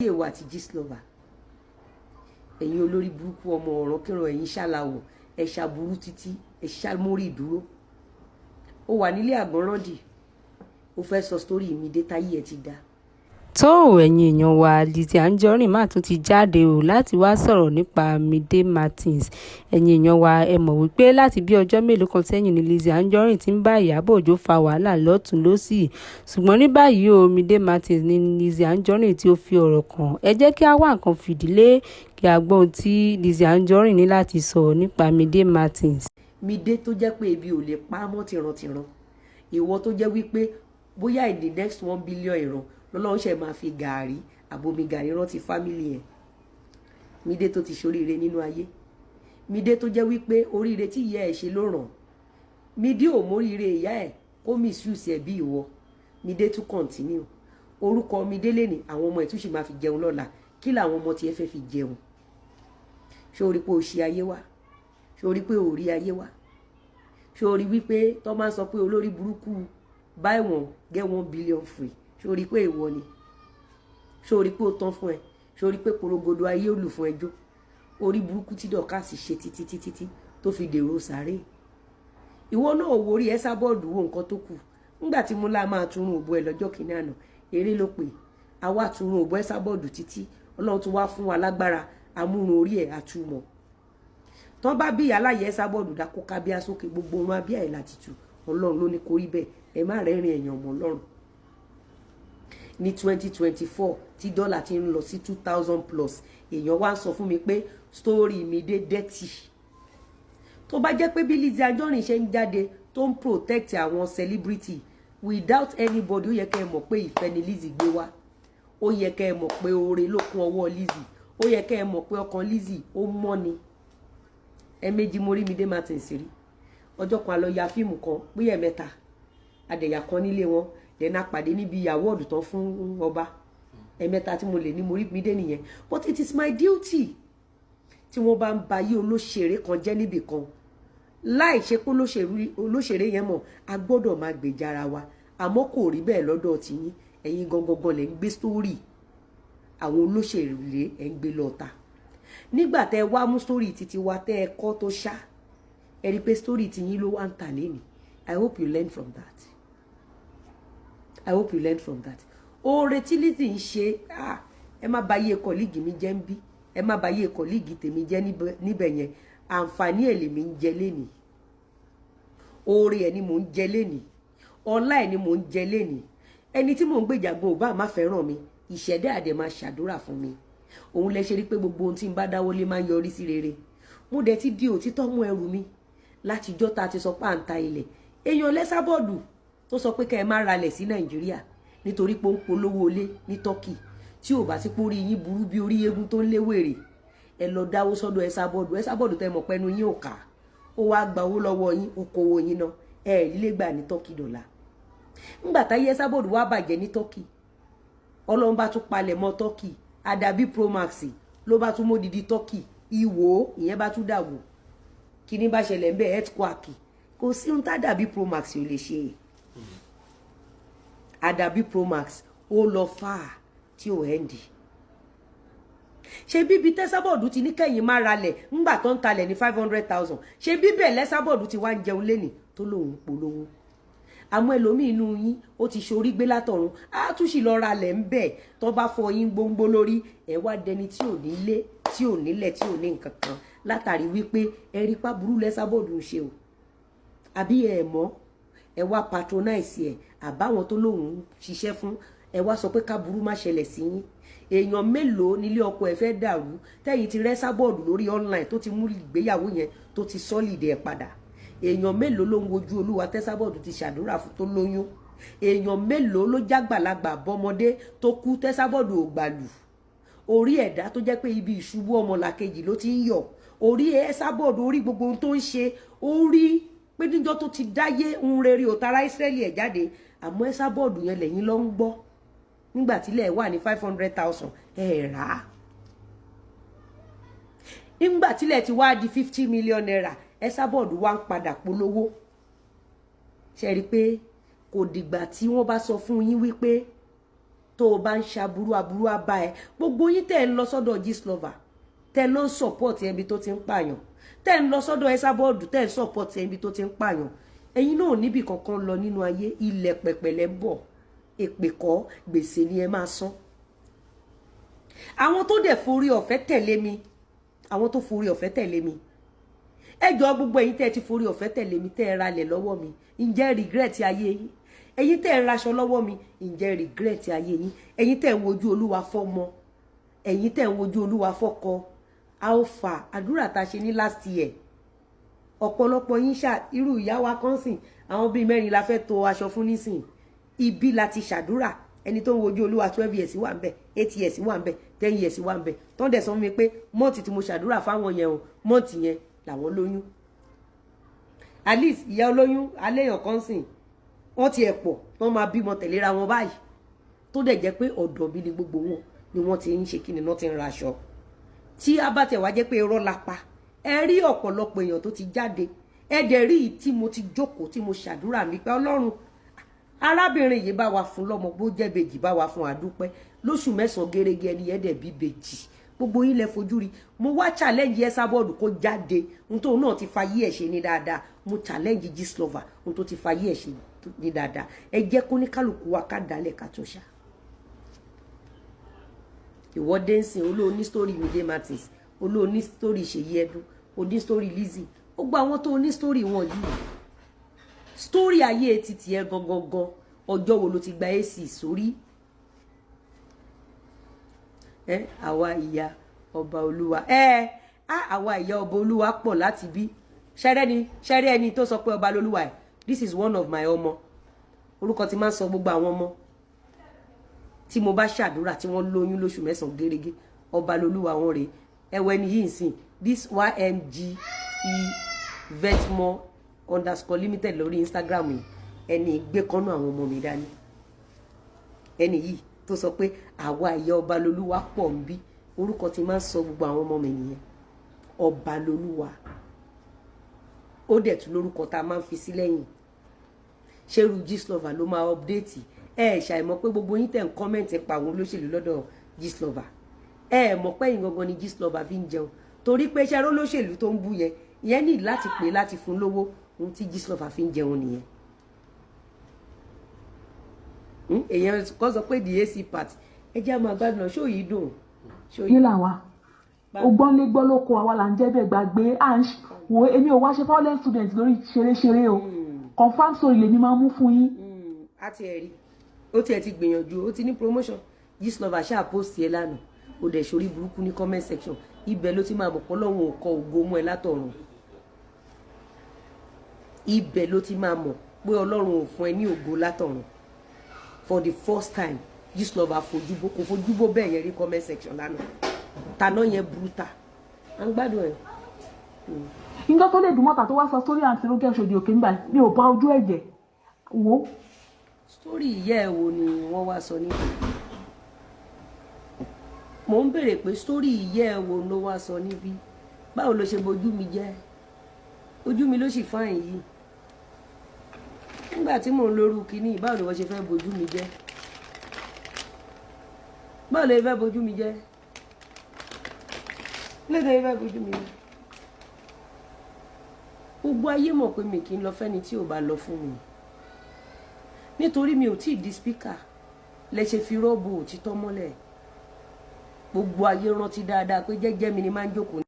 Èwo àti Gistlover, ẹ̀yin olórí burúkú, ọmọ ọ̀ràn kíran, ẹ̀yin ṣàlàwọ̀, ẹ̀ ṣàbúrú títí ẹ̀ ṣàmórí ìdúró. Ó wà nílé àgbọ̀nràndì, ó fẹ́ sọ story mi dé táyé ẹ̀ ti dá. Tó, ẹ̀yin èèyàn wa, Lizzy Anjorin má tún ti jáde o láti wá sọ̀rọ̀ nípa Mide Martins. Ẹ̀yin èèyàn wa, ẹ mọ̀ wípé láti bí ọjọ́ mélòó kan sẹ́yìn ni Lizzy Anjorin ti ń bá Ìyábọ̀ Òjó fa wàhálà lọ́tùn lósì. Ṣùgbọ́n ní báyìí o, Mide Martins ní Lizzy Anjorin tí ó fi ọ̀rọ̀ kàn. Ẹ jẹ́ kí a wá nǹkan fìdílé kí a gbọ́ ohun tí Lizzy Anjorin ní láti sọ nípa Mide Martins. Mide tó jẹ́ pé ebi ò lè pa á mọ́ tìrantìran, ìwọ tó jẹ́ wípé bóyá in the next 1 billion ìran lọ́lọ́run ṣe máa fi gàárì àbomi gàárì rántí family ẹ̀. Mide tó ti ṣoríire nínú ayé, Mide tó jẹ́ wípé oríire tí ìyá ẹ̀ ṣe ló ràn. Mide ò móríire ìyá ẹ̀ kó misuse ẹ̀ bí ìwọ. Mide tún continue orúkọ Mide lè ní àwọn ọmọ ẹ̀ tún sì máa fi jẹun lọ́la. Kí làwọn ọmọ tiẹ̀ fẹ́ fi jẹun? Ṣé o rí pé o ṣe ayé wá? Ṣé o rí pé o rí ayé wá? Ṣé o rí wípé tó máa ń sọ pé olórí burúkú, buy one get 1 billion free, ṣé o rí pé ìwọ ni? Ṣé o rí pé ó tán fún ẹ? Ṣé o rí pé porogodo ayé ó lù fún ẹjọ́? Orí burúkú tí Dorcas ṣe títí títí tí tó fi dèrò sáré, ìwọ náà wo orí Esabod, wo nǹkan tó kù nígbà tí mo lá máa túrun òbó ẹ lọ́jọ́ kìíní àná. Eré ló pè àwa túrun òbó Esabod títí. Ọlọ́run tún wá fún wa lágbára amúrun orí ẹ̀ àtúmọ̀ tán bá bí aláyẹ Esabod dákó kábíá sókè, gbogbo orun abíyá ẹ̀ láti tù. Ọlọ́run ló ní kó rí bẹ́ẹ̀. Ẹ má rẹ́rìn ẹ̀yàn ọmọ Ọlọ́run. Ní 2024 tí dọ́là ti ń lọ sí 2,000 plus, èèyàn wá ń sọ fún mi pé story mi dé dirty. Tó bá jẹ́ pé bí Lizzy Anjorin ṣe ń jáde tó ń protect àwọn celebrity without anybody, ó yẹ kẹ́ ẹ mọ̀ pé ìfẹ́ ni Lizzy gbé wá. Ó yẹ kẹ́ ẹ mọ̀ pé oore ló kún ọwọ́ Lizzy. Ó yẹ kẹ́ ẹ mọ̀ pé ọkàn Lizzy ó mọ́ ni. Ẹ̀ẹ̀mejì mo rí Mide Martins rí. Ọjọ́ kan a lọ ya fíìmù kan, pé ẹ̀ẹ̀mẹ́ta adẹ̀yà kan nílé wọn lẹ́nà pàdé níbi award tán fún ọba. Ẹ̀ẹ̀mẹ́ta tí mo lè ní mo rí Mide nìyẹn. But it is my duty, tí wọ́n bá ń ba ayé olóṣèré kan jẹ́ níbì kan láì ṣe pé olóṣèré yẹn mọ̀, a gbọ́dọ̀ máa gbèjà ara wa. Àmọ́ kò rí bẹ́ẹ̀ lọ́dọ̀ tiyín. Ẹ̀yin gangan lẹ̀ ń gbé story àwọn olóṣèré, ẹ̀ ń gbé lọ́ta. Nígbà tẹ́ ẹ wá mú story títí wa tẹ́ ẹ kọ́ tó ṣá, ẹ rí i pé story tiyín ló wá ń tà lẹ́nìí. I hope you learn from that. I hope you learn from that. Oore tí Lizzy ń ṣe, ah, ẹ má bà yé colleague mi jẹ́ ń bí, ẹ má bà yé colleague tèmi jẹ́ níbẹ̀ yẹn. Àǹfààní ẹ̀ lèmi ń jẹ lénìí, oore ẹ̀ ni mò ń jẹ lénìí, ọlá ẹ̀ ni mò ń jẹ lénìí. Ẹni tí mò ń gbèjà gan ò bá má fẹ́ràn mi, ìṣẹ̀dá àdẹ̀ máa ṣàdúrà fún mi. Òun lẹ ṣe rí pé gbogbo ohun tí n bá dáwọ́lé máa ń yọrí sí rere. Mo dẹ̀ ti di òtítọ́ mú ẹrù mi látijọ́ ta ti sọ pé à ń ta ilẹ̀. Èèyàn l'Esabod tó sọ pé kẹ́ ẹ má ralẹ̀ sí Nàìjíríà nítorí pé ó ń polówó ilé ní Turkey, tí ò bá sí pé orí yín burú bí orí eégún tó ń léwèrè, ẹ lọ dáwó sọ́dọ̀ Esabod. Esabod tẹ́ mọ̀ pẹ́nu yín ò ká, ó wá gba owó lọ́wọ́ yín, ó kówó yín náà, ẹ lílé gbà ní Turkey dọ̀là. Ńgbà táyé Esabod wá bàjẹ́ ní Turkey, Ọlọ́run bá tún palẹ̀ mọ́ Turkey. Àdàbí Promax ló bá tún módìdí Turkey ìwò, ìyẹn bá tún dàwó. Kíní bá ṣẹlẹ̀ ńbẹ̀? Earthquake. Kò sí ohun tá Àdàbí Promax ò lè ṣe. Àdàbí Promax ó lọ fà á tí ò end. Ṣe bíbi t'Esabod ti ní kẹ́yìn má ralẹ̀ ńgbà tó ń talẹ̀ ní 500,000, ṣe bíbẹ̀ l'Esabod ti wá ń jẹun lẹ́nìí tó lóun polówó? Àmọ́ ẹlòmíì inú yín, ó ti ṣorí gbé látọ̀run, á tún sì lọ ralẹ̀ ń bẹ̀. Tó bá fọ yín gbóngbó lórí, ẹ wá dẹni tí ò nílé, tí ò nílẹ̀, tí ò ní nǹkan kan, látàrí wípé ẹ rí pa burú l'Esabod ń ṣe o. Àbí ẹ mọ̀, ẹ wá patronize ẹ, àbáwọn tó lóun ṣiṣẹ́ fún, ẹ wá sọ pé káburú má ṣẹlẹ̀ sí yín. Èèyàn mélòó nílé ọkọ ẹ fẹ́ dàrú tẹ́yìn ti r'Esabod lórí online tó ti mú ìgbéyàwó yẹn tó ti solid ẹ̀ padà? Èèyàn mélòó ló ń wojú Olúwa t'Esabod ti ṣàdúrà fún tó lóyún? Èèyàn mélòó ló jágbàlagbà bọ́mọdé tó kú t'Esabod ò gbàlù? Orí ẹ̀dá tó jẹ́ pé ibi ìṣubú ọmọlàkejì ló ti ń yọ̀, orí Esabod, orí gbogbo ohun tó ń ṣe, orí pé níjọ́ tó ti dáyé ń rere ò tara Ísírẹ́lì ẹ̀ jáde. Àmọ́ Esabod yẹn lẹ́yìn ló ń gbọ́ nígbà tílẹ̀ wà ní 500,000, ẹ̀ rà á. Nígbà tílẹ̀ ti wá di ₦50 million, Esabod wá ń padà polówó. Ṣe rí i pé kò dìgbà tí wọ́n bá sọ fún yín wípé Tó o bá ń ṣaburú, aburú á bá ẹ. Gbogbo yín tẹ́ ẹ ń lọ sọ́dọ̀ Gistlover, tẹ́ ẹ lọ ń support ẹbí tó ti ń pààyàn, tẹ́ ẹ ń lọ sọ́dọ̀ Esabod, tẹ́ ẹ ń support ẹbí tó ti ń pààyàn, ẹ̀yin náà níbì kankan lọ nínú ayé. Ilẹ̀ pẹ̀pẹ̀lẹ̀ ń bọ̀. Èpè kọ́, gbèsè ni ẹ máa san. Àwọn tó dẹ̀ forí ọ̀fẹ́ tẹ̀lé mi, àwọn tó forí ọ̀fẹ́ tẹ̀lé mi, ẹ jọ, gbogbo ẹ̀yin tẹ́ ẹ ti forí ọ̀fẹ́ tẹ̀lé mi, tẹ́ ẹ ralẹ̀ lọ́wọ́ mi, ǹjẹ́ regret ayé yín? Ẹ̀yin tẹ́ ẹ raṣọ lọ́wọ́ mi, ǹjẹ́ regret ayé yín? Ẹ̀yin tẹ́ ẹ ń wojú Olúwa fọ́mọ, ẹ̀yin tẹ́ ẹ ń wojú Olúwa fọ́kọ, alpha àdúrà tá a ṣe ní last year, ọ̀pọ̀lọpọ̀ yín ṣá. Irú ìyá wa kan sìn, àwọn bíi mẹ́rin la fẹ́ to aṣọ fún nísìn. Ibi la ti ṣàdúrà. Ẹni tó ń wojú Olúwa 12 years wà ń bẹ̀, 8 years wà ń bẹ̀, 10 years wà ń bẹ̀. Tó ń dẹ̀ sọ fún mi pé month tí mo ṣàdúrà fáwọn yẹn o, month yẹn làwọn lóyún. At least ìyá olóyún aléyàn kan sìn, wọ́n ti ẹ̀ pọ̀, wọ́n máa bímọ tẹ̀léra wọn báyìí, tó dẹ̀ jẹ́ pé ọ̀dọ̀ mi ni gbogbo wọn ni wọ́n ti ń ṣe kí ni wọ́n ti ń raṣọ. Tí a bá tẹ̀ wá jẹ́ pé irọ́ la pa, ẹ rí ọ̀pọ̀lọpọ̀ èèyàn tó ti jáde. Ẹ dẹ̀ rí i tí mo ti jókòó, tí mo ṣàdúrà mi pé Ọlọ́run, arábìnrin yìí, bá wa fún lọ́mọ, bó jẹ́ bèjì, bá wa fún, àdúpẹ́. Lóṣù 9 gẹ́gẹ́, ẹni yẹn dẹ̀ bí bèjì. Gbogbo yín lẹ fojú rí. Mo wá challenge Esabod kó jáde, ohun tóun náà ti fa yí ẹ̀ ṣe ní dáadáa. Mo challenge Gistlover, ohun tó ti fa yí ẹ̀ ṣe ní dáadáa. Ẹ jẹ́ kó ní kálukú wa ká dálẹ̀ ká tó ṣá. Ìwọ dẹ́nsìn olóò ní story Mide Martins, olóò ní story Ṣèyí Ẹdún, oní story Lizzy. Gbogbo àwọn tó ní story wọn yìí, story ayé títí ẹ gangan gan, ọjọ́ wo ló ti gba AC sórí ẹ? Àwa ìyá ọba olúwa ẹ á, àwa ìyá ọba olúwa pọ̀ láti bí. Ṣẹrẹ ni ṣẹrẹ ẹni tó sọ pé ọba lolúwa ẹ. This is one of my ọmọ. Orúkọ tí máa ń sọ gbogbo àwọn ọmọ tí mo bá ṣàdúrà tí wọ́n lóyún lóṣù 9 gẹ́rẹ́gẹ́, ọba lolúwa wọn rèé. Ẹwẹ́ ni yìí ń sìn, this ymge vetmo_limited lórí Instagram yìí. Ẹni gbé kọ́nú àwọn ọmọ mi dání, ẹni yìí tó sọ pé àwa ìyá ọba lolúwa pọ̀ ń bí. Orúkọ tí máa ń sọ gbogbo àwọn ọmọ mi nìyẹn, ọba lolúwa. Ó dẹ̀ tún lórúkọ tá a máa ń fi sí lẹ́yìn. Ṣerú Gistlover ló máa update ẹ? Ṣàìmọ̀ pé gbogbo yín tẹ̀ ń comment pa àwọn olóṣèlú lọ́dọ̀ Gistlover, ẹ mọ̀ pé yín gangan ni Gistlover fi ń jẹun, torí pé ṣẹ́rọ́ olóṣèlú tó ń bú yẹn, ìyẹn ní láti pè láti fún lówó. Ohun tí Gistlover fi ń jẹun nìyẹn. Èèyàn kan sọ pé the AC part, ẹ jẹ́ àmọ́ àgbàdo náà. Ṣó yìí dùn? Ṣó yìí làwa ògbọ́n lé gbọ́ lóko, àwa là ń jẹ́ bẹ́ẹ̀. Gbàgbé à ń wo, èmi ò wá ṣe violent student lórí ṣeréṣeré o. Confam story lèmi máa mú fún yín. A ti ẹ̀ rí, ó tiẹ̀ ti gbìyànjú, ó ti ní promotion. Gistlover ṣáà post ẹ lánàá, ó dẹ̀ ṣorí burúkú ní comment section. Ibẹ̀ ló ti máa mọ̀ pé Ọlọ́run ò kọ ògo mọ́ ẹ látọ̀run. Ibẹ̀ ló ti máa mọ̀ pé Ọlọ́run ò fún ẹ ní ògo látọ̀run. For the first time, Gistlover fojú bó kò fojú bó bẹ́ẹ̀ yẹn rí comment section lánàá. Tàná yẹn brutal. À ń gbádùn ẹ̀. Nǹkan tó lè dùn mọ́ta tó wá sọ sórí àǹtí Rónkẹ́ Òṣòdì Òkè ńgbà mi ò bá ojú ẹ̀jẹ̀ wò. Sórí ìyá ẹ̀ wo ni wọ́n wá sọ níbi? Mò ń béèrè pé sórí ìyá ẹ̀ wo ló wá sọ níbí? Báwo ló ṣe bojú mi jẹ́? Ojú mi ló sì fáyìn yìí nígbà tí mò ń lóru kínní. Báwo ni wọ́n ṣe fẹ́ bojú mi jẹ́? Báwo ló fẹ́ bojú mi jẹ́? Lóde fẹ́ bojú mi jẹ́? Gbogbo ayé mọ̀ pé mi kì í lọ fẹ́ni tí ò bá lọ fún mi, nítorí mi ò tí ì di speaker. Lẹ ṣe fi rọ́ọ̀bù òtítọ́ mọ́lẹ̀. Gbogbo ayé rántí dáadáa pé jẹ́jẹ́ mi ni máa ń jókòó.